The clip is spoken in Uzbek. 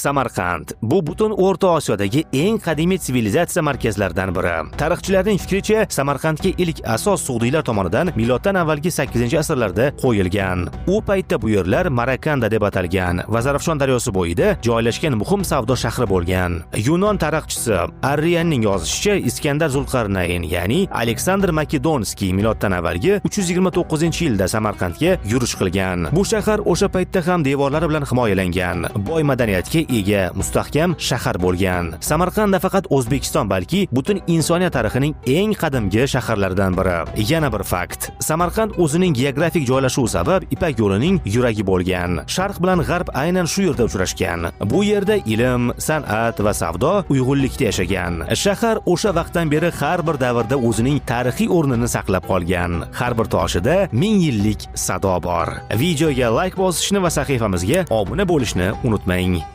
Samarqand bu butun O'rta Osiyodagi eng qadimiy sivilizatsiya markazlaridan biri. Tarixchilarning fikricha, Samarqandga ilk asos sug'diylar tomonidan miloddan avvalgi 8-asrlarda qo'yilgan. U paytda bu yerlar Marakanda deb atalgan va Zarafshon daryosi bo'yida joylashgan muhim savdo shahri bo'lgan. Yunon tarixchisi Arrianning yozishicha, Iskandar Zulqarnayn, ya'ni Aleksandr Makedonskiy miloddan avvalgi 329-yilda Samarqandga yurish qilgan. Bu shahar o'sha paytda ham devorlari bilan himoyalangan, boy madaniyatga ega mustahkam shahar bo'lgan. Samarqand nafaqat O'zbekiston, balki butun insoniyat tarixining eng qadimgi shaharlaridan biri. Yana bir fakt. Samarqand o'zining geografik joylashuvi sabab Ipak yo'lining yuragi bo'lgan. Sharq bilan g'arb aynan shu yerda uchrashgan. Bu yerda ilm, san'at va savdo uyg'unlikda yashagan. Shahar o'sha vaqtdan beri har bir davrda o'zining tarixiy o'rnini saqlab qolgan. Har bir toshida ming yillik sado bor. Videoga like bosishni va sahifamizga obuna bo'lishni unutmang.